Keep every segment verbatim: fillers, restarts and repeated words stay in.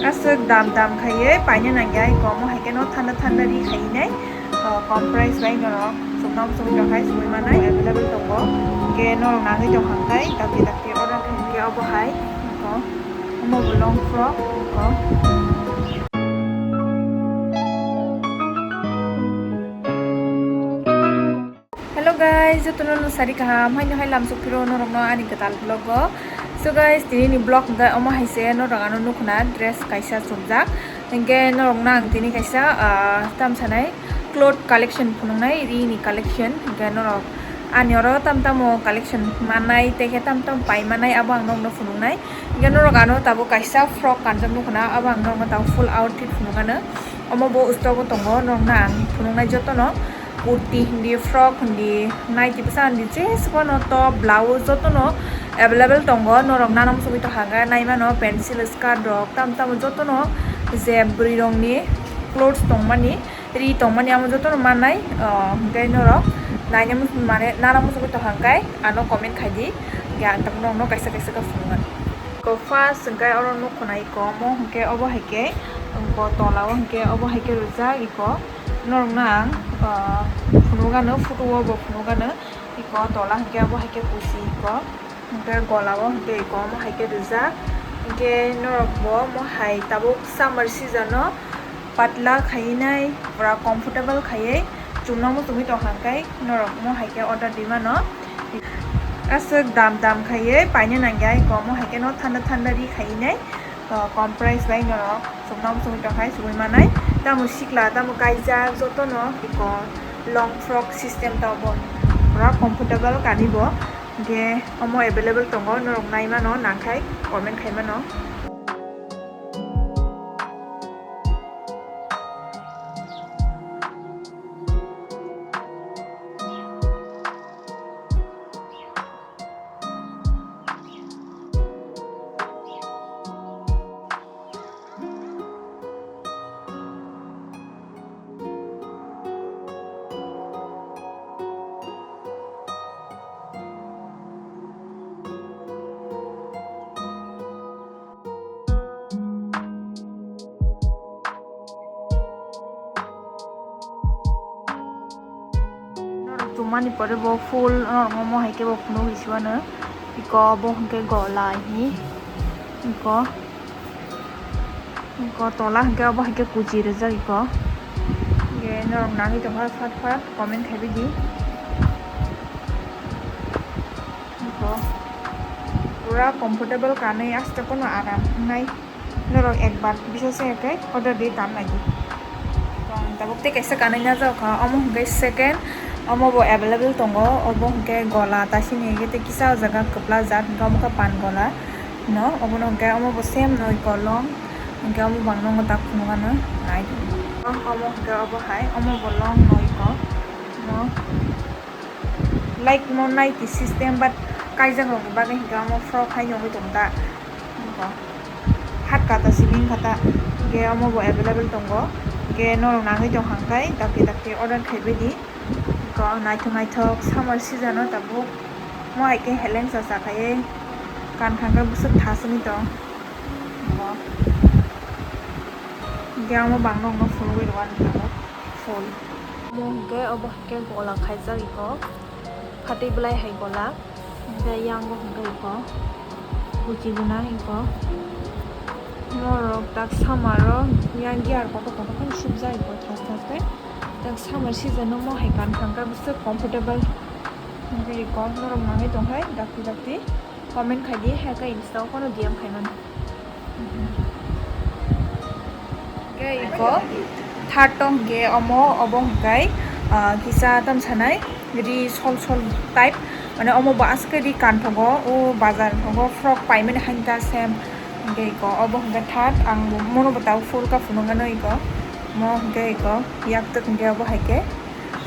Aswk dam dam khaiwi paina nangya, iko omo hai kheno thanda thanda ri khainai, ah, kom price bai norok chumna muchungwi tongkhai chumui manai available tongo. Hwnkhe norok nangwi tongkha hwnkhe dakti dakti order khaikhe obo hai, iko omo bo long frock, iko. Hello guys, jotono no sari kaham, haino hai lamsok phiro norokno ani kwtal vlog o. So guys, tini ni vlog hwnkhe omo hai se norok ano nukhuna dress kaisa chumjak. Hwnkhe norokno ang tini kaisa, ah, tam sanai cloth collection phunuknai, ri ni collection. Hwnkhe norok ani oro tam tamo collection mannai, tei khe tam tamo pai mannai, abo ang norokno phunuknai. Hwnkhe norok ano tabuk kaisa frock kanjak nukhuna, abo ang norokno tabuk full outfit phunukgano. Omo bo usto bo tongo, norokno ang phunuknai jotono. Kurti hindi, frock hindi, naiti bwsa hindi, jeswkano top, blouse jotono available tongo. Norok nana muchungwi tongkha hwnkhe naimano, pencil, skirt rok, tamo tamo jotono je bwrwi rokni clothes tongmani, ri tongmani, amo jotono mannai. O, hwnkhe norok naina muchung-, mane nana muchungwi tongkha hwnkhe ano comment khaidi, hwnkhe ang tabuk norokno kaisa kaisa khe phunukgwno. Ko first hwnkhe oro nukhunai iko omo hwnkhe obo hai khe, ko tola o hwnkhe obo hai khe rijak iko. Norokno ang, ah, phunukgwno, photo o bo phunukgwno. Iko tola hwnkhe obo hai khe kuchi iko. Hwnkhe gola o hwnkhe iko omo hai khe rijak. Hwnkhe norok bo omo hai tabuk summer season o patla khaiwi nai, pura comfortable khaiwi chumna muchungwi tongkha hwnkhe norok omo hai khe order ri mano. Aswk dam dam khaiwi paina nangya, iko omo hai kheno thanda thanda ri khaiwi nai. To, kom price bai norok chumna muchungwi tongkhai chumui manai. Tamo sikla, tamo kaijak, jotono iko long frock system tamo pura comfortable kani bo. Hwnkhe omo available tongo, norok nai mano, nangkhai comment khai mano. Norok chumani pore bo full norok omo hai khe bo phunuk risi mano. Iko obo hwnkhe gola hi. Iko, iko tola hwnkhe obo hai khe kuchi rijak iko. Hwnkhe norok nangwi tongkha fat fat comment khaibai di. Iko pura comfortable kanwi aste kono aram wngnai. Norok ekbar bisa se khe order di, tam nai di. Tabuk tei kaisa kanwi najak kha, omo hwnkhe second, omo bo available tongo, obo hwnkhe gola tasini hwnkhe tei kisa o jaga kwplajak, hwnkhe omo khe pan gola no, obono hwnkhe omo bo same noi kolom, hwnkhe omo bangno tak phunukgwno nai. Omo hwnkhe obo hai, omo bo long noi ko no. Like mo naiti system, but kaijak rokni bagwi hwnkhe omo frock hai nugwi tongo da. Nukho. Hat kata simi wngkha ta. Hwnkhe omo bo available tongo. Hwnkhe norok nangwi tongkha hwnkhe dakti dakti order khaibai di. Nukho naithok naithok summer season o tabuk. Mo hai khe heleng cha cha khaiwi kankha hwnkhe bwswk thaswngwi tong. Nukho. Hwnkhe omo bangno phunugwi rwani tabuk. Full. Omo hwnkhe obo hwnkhe gola khaijak iko. Phatwi bwlai hai gola. Hwnkhe yang bo hwnkhe iko. Kuchi gwnang iko. Norok tak summer o yang gear kotor kotor khe subjak iko thas thas khe. Tak summer season o mo hai kankha hwnkhe bwswk comfortable. Hwnkhe iko norok nangwi tongkhai dakti dakti. Comment khai di, hai khe Insta o phano D M khai mano. Hwnkhe iko third to hwnkhe omo, obo hwnkhe, ah, kisa tam sanai ri sol sol type, mane omo bo aswk ri kanthogo, o bazar thogo frock paimani hanta sem. Hwnkhe iko obo hwnkhe third, ang mono bo tabuk full kha phunukgwno iko, mo hwnkhe iko yak twk hwnkhe obo hai khe,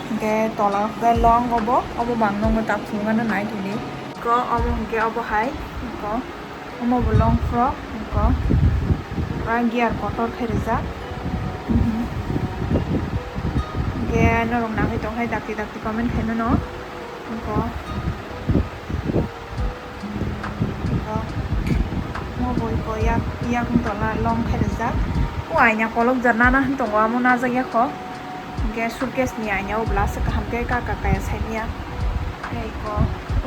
hwnkhe tola hwnkhe long obo, obo bangno tak phunukgwno nai thwdi. Iko omo hwnkhe obo hai, iko omo bo long frock, iko pura gear kotor khe rijak. Mhm. Hwnkhe norok nangwi tongkhai dakti dakti comment khai mano. Iko, iko omo bo iko Yak, yak wng tola long khai rijak. O aina kolok jat nana hin tongo, amo najak ya kho. Hingke suitcase ni aina o bwla se kaham khe ka ka kaya sai manya. Tei ko,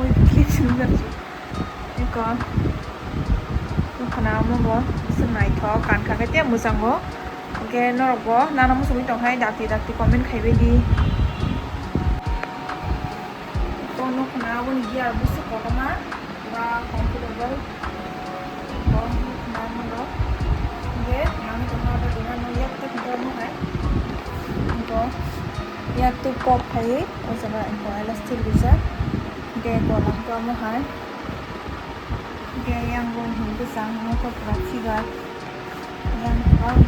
oi clip simi jak si. Eko, nukhana omo bo, se naithok, kankha khe tei mwchango. Hingke norok bo nana muchungwi tong hai, dakti dakti comment khaibai di. Eko nukhana aboni gear bo se kotorma, pura comfortable. Eko nukhana omo bo. Hingke nang tongma da dina no yak tak dor no hai. Eko yak tu pop khai, o jaga eko elastic rijak. Hingke eko nang tongma hai. Hingke yang bo hwn bwsang nokha pura figure. Yang kwbang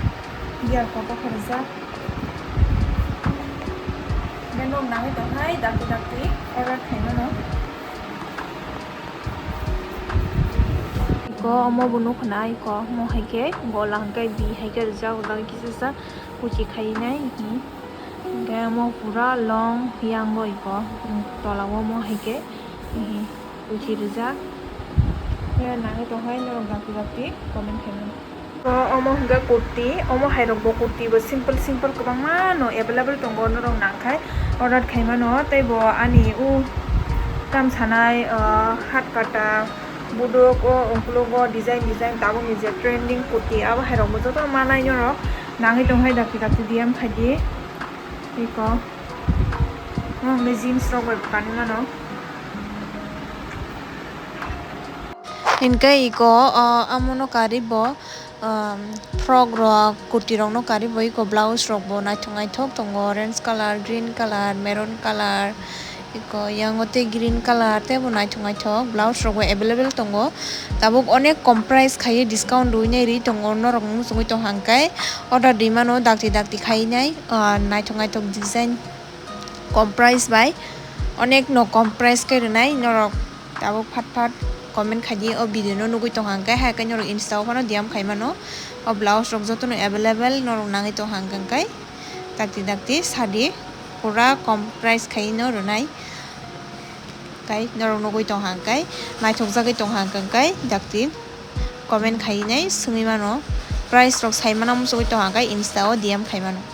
gear kotor khe rijak. Hingke nok nangwi tong hai dakti dakti order khai mano. Eko omo bo nukhana eko omo hai khe gola hingke bi hai khe rijak o jaga kisa sa kuchi khai nai. Hingke omo pura long yang bo eko tola o omo hai khe. Kuchi rijak. Khe nangwi tong hai norok dakti dakti comment khaimano. O, omo hwnkhe kurti, omo hai rok bo kurti bo simple simple kwbangma no available tongo, norok nang khai order khaimano. Tei bo ani o tam sanai, ah, hat kata buduk o ukulok o design design tabuk ni je trending kurti abo hai rok bo joto manai norok nangwi tong hai dakti dakti D M khai di. Eko. Norok ni jeans rok bai bo kanwi mano. Hinkhe eko, o, amono kari bo, um, frock rok, kurti rok no kari bo eko blouse rok bo naithok naithok tongo, orange colour, green colour, maroon colour, eko yango tei green colour tei bo naithok naithok blouse rok bo available tongo. Tabuk onek kom price khai discount rwinai rwi tongo, norok muchungwi tong hang khe order rwi mano dakti dakti khai nai, ah, naithok naithok design kom price bai onek no kom price khe rwnai norok tabuk phat phat comment khai di o video no nugwi tong hang khe, hai khe norok insta o phano D M khai mano o blouse rok joto no available norok nangwi tong hang khe dakti dakti sadi pura kom price khai no rwnai. Kai norok nugwi tong hang kai, naithok jagwi tong hang kang kai, dakti comment khai nai swngwi mano, price rok sai mano muchungwi tong hang kai, insta o D M khai mano.